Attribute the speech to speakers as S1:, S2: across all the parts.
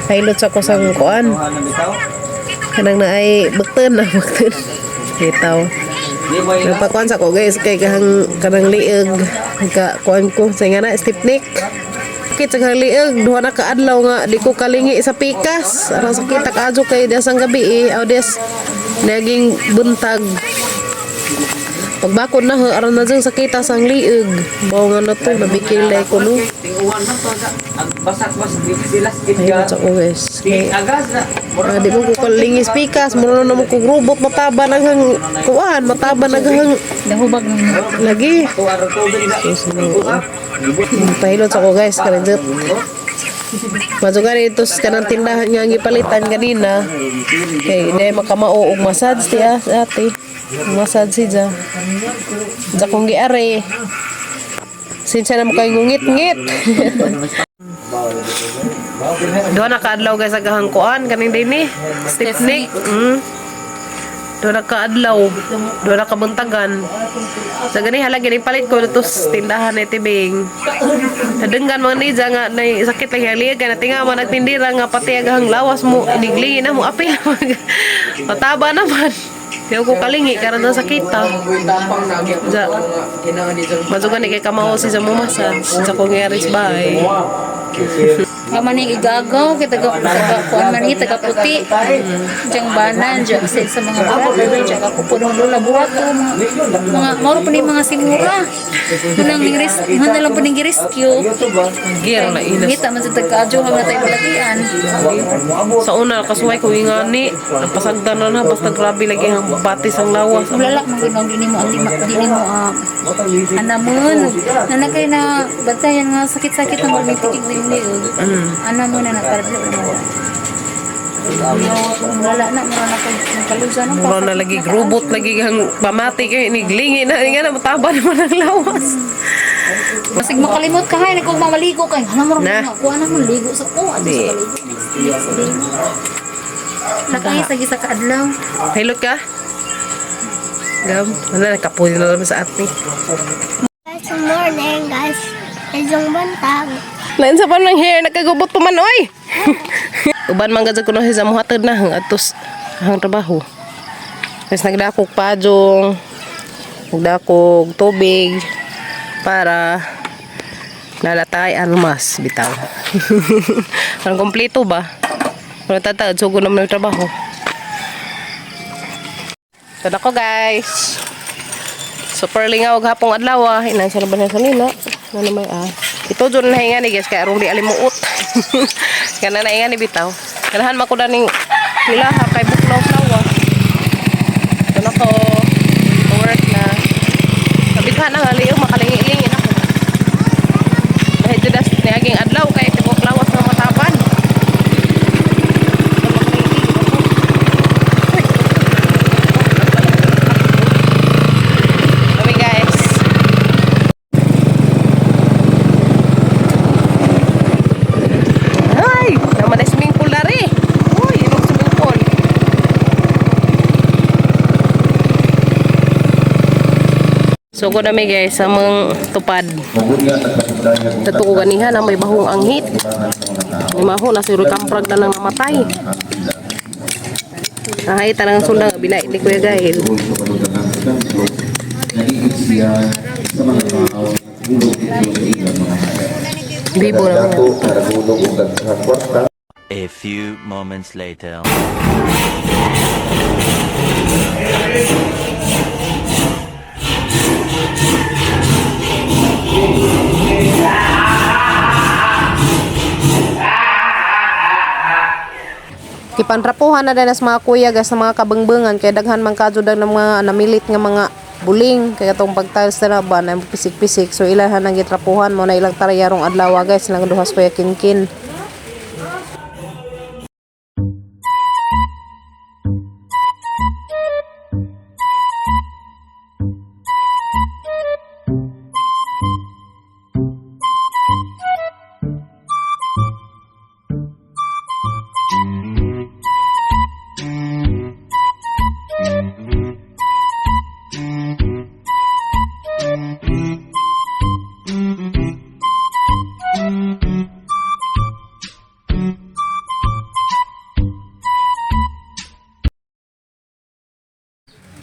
S1: Pilot sa ko sang kuan. Kanang na ay bakten na bakten. Bitaw. Nagpakuan sa ko, guys, kay kahang kanang lieg ka kuan ko sa nga na stiff neck. Sakit sa kahang lieg, duha na ka adlaw nga di ko kalingi sa pikas. Aron sakit ta kaadyo kay dasang gabi eh, aw des naging buntag. Pagbakod na ha, aron na dyan sakita sang lieg. Bawo nga na to, nabikil na ko no. Ayun sa ko, guys. Kay, ah, di mo ko kalingis pikas, mura na mo kog robot mataba na hang kuan, mataba na hang
S2: Nahubag ng
S1: lagi. Sus, no. Pahilot sa ko, guys, karinjot. Madyo gani ito sa kanang tindahan nga ang gipalitan ganina. Kay di makamao og massage ti ah, ate. Massage si ja. Ja kong giare. Sinsya na mo kay ngungit-ngit. Doon nakaadlaw, guys, agahang kuan kaning dinhi. Stiff neck. Doon nakaadlaw. Doon nakabuntagan. Sa gani hala gini palit ko dito sa tindahan ni Tibing. Nadenggan mga nija nga nay sakit lang yung liag na tinga man nagtindira nga pati agahang lawas mo iniglingi na mo apil mataba naman. Di ko kalingi karon na sakita. Ja. Madyo gani kay kamao si sa mo massage sa kong yaris bay.
S2: Kama ni igagaw kay taga taga kuan man ni taga puti. Diyang banan diyan sa mga burato diyan ako puno lula burato mga mao pa ni mga simura. Unang ning ris na lang po ning rescue.
S1: Gear na inas.
S2: Ngita man sa taga adyo nga tayo balagian.
S1: Sa una kasuway ko ingani, ang pasagdan na na basta grabe lagi ang batis ang lawas.
S2: Mulalak man gud dini mo anti dini mo anamon. Nana kay na bantayan nga sakit-sakit ang magmitikig na yun liog. Anamon na na para dili na mawala. Wala na mura na kay nagkalusa na
S1: Mura na lagi robot lagi ang pamati kay iniglingi na nga na mataba naman ang lawas.
S2: Basig makalimot ka hay nagkong mamaligo kay hala mo
S1: Na.
S2: na kuha na mo ligo sa ko adto sa kaligo next next day. Nakay sa gisa ka adlaw.
S1: Hilot ka? Gam, wala nakapuyo na naman sa ate.
S3: Guys, good morning, guys. Medyo bantag.
S1: Lain sa pa ng hair, nagkagubot pa man, oy! Uban man gazag ko na sa muhatod na hang atos hang trabaho. Tapos nagdakog pajong, nagdakog tubig para nalatay almas bitaw. Ang kompleto ba? Wala tatad, sugo naman yung trabaho. So nako, guys. Super lingaw hapong adlaw ah. Inan sa laban sa nila. Ano may ah. Ito dyan na hinga ni, guys, kay arong di alimuot. Kana na hinga ni bitaw. Kanahan man ko na ning nilaha kay buklaw lawa. So nako, to work na. Kabitha na nga liyo makalingi-lingin ako. Dahil judas ni aging adlaw kay tibok lawas nga matapan. Kami, guys. Ay, naman na swimming pool na rin. Uy, inog swimming pool. So, ko nami, guys, sa mga tupad. Tato ko ganihan na may bahong anghit. May maho na siguro kamprag na nang namatay. Ay, tanang sundang binait ni Kuya Gail. Bibo na mga.
S4: A few moments later.
S1: Kipanrapuhan na din as mga kuya, guys, sa mga kabengbengan kay daghan man kadyo ng mga namilit nga mga buling kay atong pagtiles na ba na pisik-pisik, so ilahan ang gitrapuhan mo na ilang tarayarong adlaw, guys, lang duhas kuya kinkin.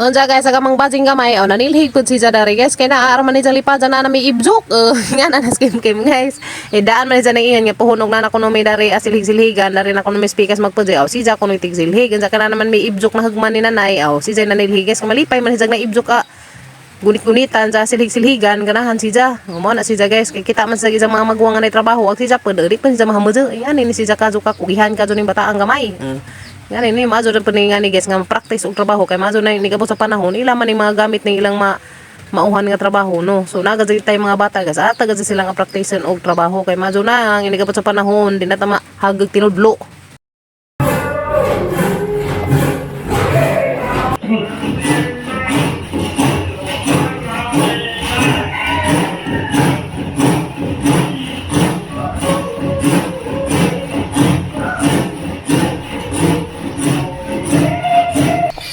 S1: Unsa guys, sa gamang basing gamay, oh, nanilhig pud si dari guys. Kay naa man ni lipa na na may ibjok. Nga na nas kim kim guys. Eh daan man ni nang iyan nga puhunog na na kuno may dari asilhig-silhigan, dari na kuno may spikas magpudyo. Aw si ja kuno tigsilhig. Unsa kana naman may ibjok na hugman ni nanay. Aw si ja nanilhig guys, malipay man si na ibjok ah gunit-gunitan sa silhig-silhigan ganahan si Ja. Mo na si Ja guys, kay kita man sa isang mga maguwang nga nay trabaho ag si Ja pud di pa si Ja mahamudyo. Ay ani ni si Ja kadyo ka kugihan kadyo ning bataang gamay. Ngani ni mazo rin pa ni ngani guys nga practice og trabaho kay mazo na ni sa panahon ila man ning mga gamit ning ilang ma mauhan nga trabaho no. So naga jud tay mga bata guys, ata gud sila nga practice og trabaho kay mazo na ang inigabot sa panahon di na ta mahagag tinudlo.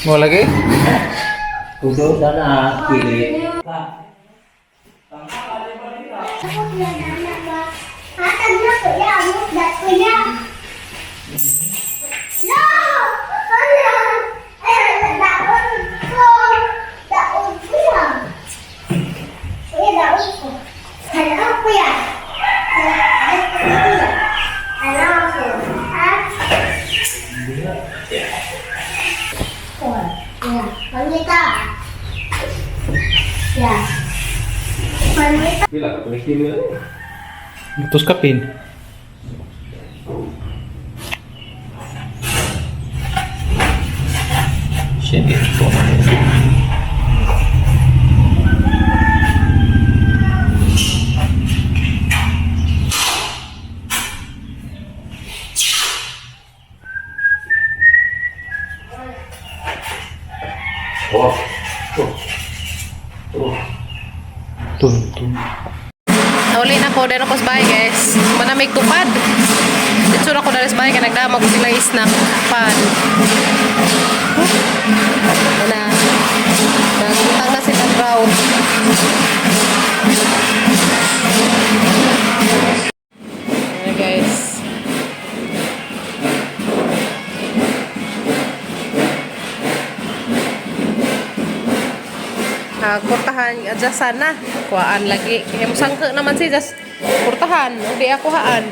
S5: Mo lagi?
S6: Kudo sana kili.
S3: Hatag na kuya, amot na kuya. No! Hala! Ay, daon ko. Daon kuya. Kuya, daon ko. Hala, kuya. Hala, kuya. Hala, ko. Ha? Kuya, pangita. Ya. Pangita.
S5: Butos kapin. Sige, ito. Tun, tun.
S1: Nauli na ko, dahil ako sa bahay guys. Manamig tupad. Dito na ko dahil sa bahay, kaya nagdamag ko sila snack. Pan. Huh? Na. Nagutang na sila crowd. Ayan guys. Ah, kurtahan, adjustan na. Kuhaan lagi. Kaya musangka naman si just kurtahan. Hindi ako haan.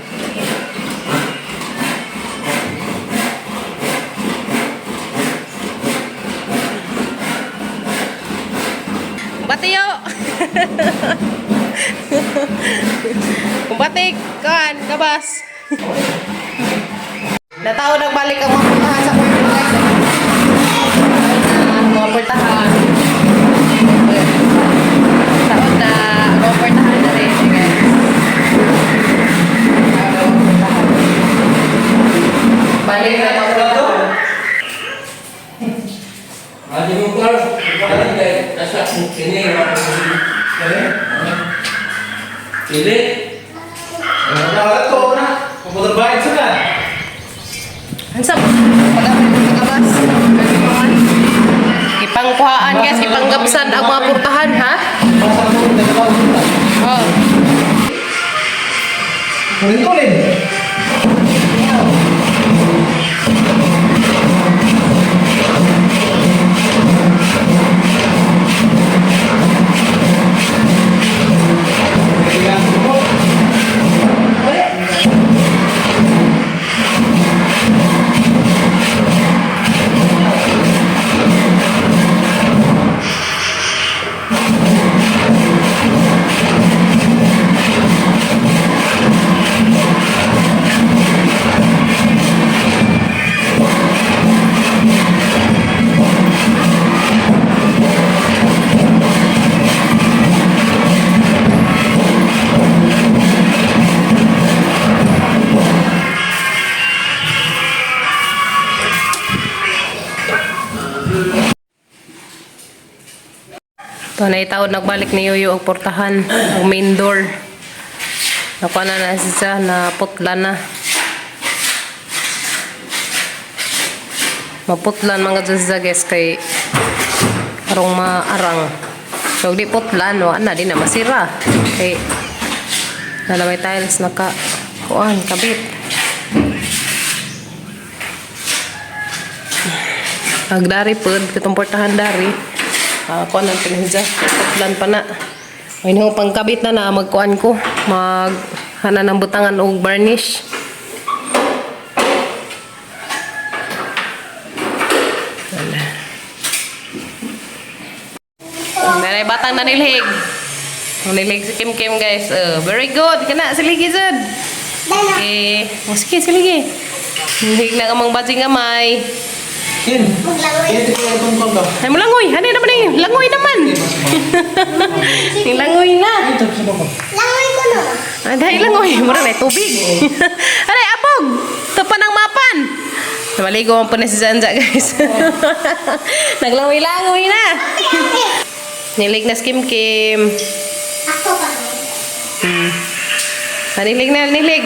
S1: Batiyo! Kumbatik, kan, gabas. Nataw nagbalik ang mga purtahan sa kwarto guys. Mga purtahan. Taon na, mga purtahan na rin guys. Mga purtahan. Balik na mga purtahan.
S5: Pili. Ano na? Computer bayad sa
S1: Hansa, pag-abas. Ipangkuhaan guys, ipanggapsan ang mga purtahan ha. Oh.
S5: Tulin-tulin.
S1: Ito na itaod nagbalik ni Yoyo ang portahan, ang main door. Nakuha na na siya, naputla na. Maputlan mga dyan siya guys kay karong maarang. So di putlan, wa na di na masira. Kay na may tiles naka kuan kabit. Agdari pod katong portahan dari. Nakakuan ang pinahidya. Putlan pa na. Ay nang pangkabit na na magkuan ko. Mag hana ng butangan og varnish. Nanay batang nanilhig. Nanilhig si Kim Kim guys. Very good. Kana siligi jud. Okay. O, sige, siligi. Nilhig na kamang bajing gamay.
S5: Kin. Kin, ito itong kong
S1: Ay mo langoy. Hani naman eh. Langoy naman. Nilangoy na.
S5: Ito sa baba.
S3: Langoy ko no.
S1: Ay, dahil langoy. Mura na tubig. Aray, apog. Tupan ang mapan. Maligo man po na si Zanja, guys. Naglangoy-langoy na. Nilig na si Kim Kim.
S3: Ako pa.
S1: Nanilig na, nilig.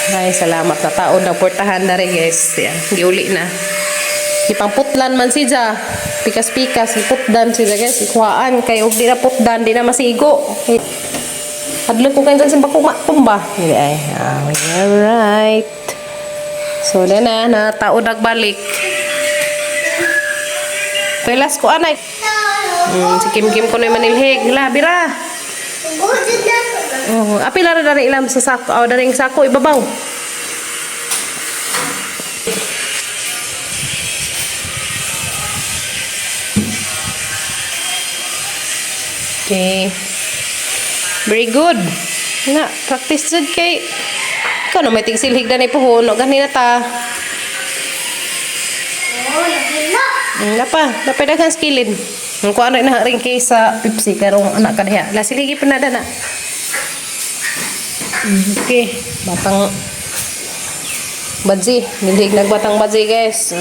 S1: Ay, salamat na taon na portahan na rin, guys. Yan, giuli na. Ipangputlan man siya. Pikas-pikas, iputdan siya, guys. Ikuhaan, kay og di na putdan, di na masigo. Hadlok ko kayo sa bakong matumba. Hindi ay. Ah, alright. So, na na, nataon nagbalik. Pelas ko, anay. Si Kim Kim ko na yung manilhig. Labi ra.
S3: Gudod na.
S1: Oh, apil ra dari ilam sa sako, oh, dari sako ibabaw. Okay. Very good. Na, practice jud kay ikaw na may tigsilhig na ni puhon, no gani na ta.
S3: Oh, nagila.
S1: Napa, napay daghang skillin. Ang kuan na ring kay sa Pepsi karong anak ka diha. La siligi pa na dana. Okay, batang badzi, nilhig nagbatang badzi guys.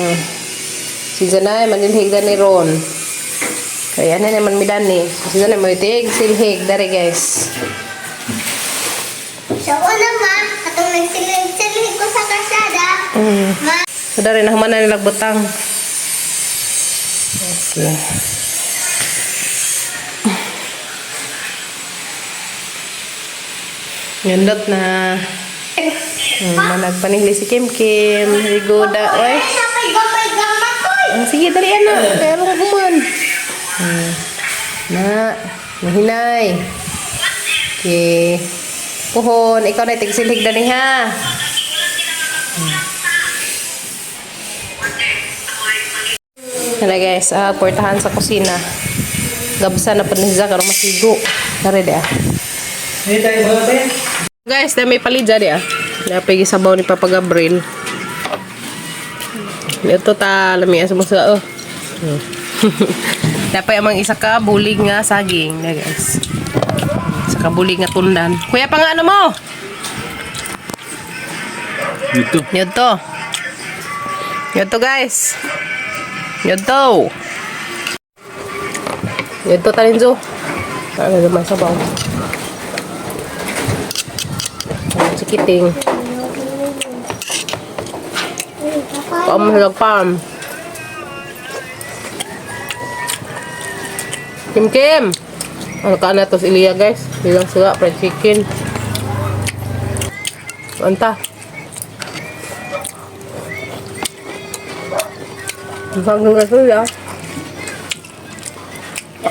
S1: Si Zanay manilhig na ni Ron. Kaya na naman midani. Si Zanay mo tig silhig dere guys.
S3: Sa una ma, atong nagsilig-silig ko sa kasada. Ma,
S1: So dere na human na nila butang. Okay. Ngandot na. Managpanihli si Kim Kim. Rigoda, oy.
S3: ay, napay gamay gamay ko.
S1: Ah, sige, dali na. Pero human. Na, mahinay. Okay. Puhon, ikaw na tigsilhig dani ha. Hala guys, portahan sa kusina. Gabsa na pa ni Zach, karon masigo. Tara di ah.
S5: Hindi tayo ba tayo?
S1: Guys, na may palidya di ah. Napay gisabaw ni Papa Gabriel. Ito ta lami sa musa oh. Dapat amang isa ka bulig nga saging na guys. Isa ka bulig nga tundan. Kuya pa nga ano mo?
S5: Dito.
S1: Yun to. Yun to guys. Yun to. Yun to talinzo. Ano naman sabaw. Sikiting. Pamahlag pam. Kim Kim. Ano ka na to si Ilya guys? Bilang sila fried chicken. Anta. Ang saging guys ya.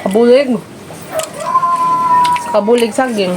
S1: Kabulig. Sa kabulig saging.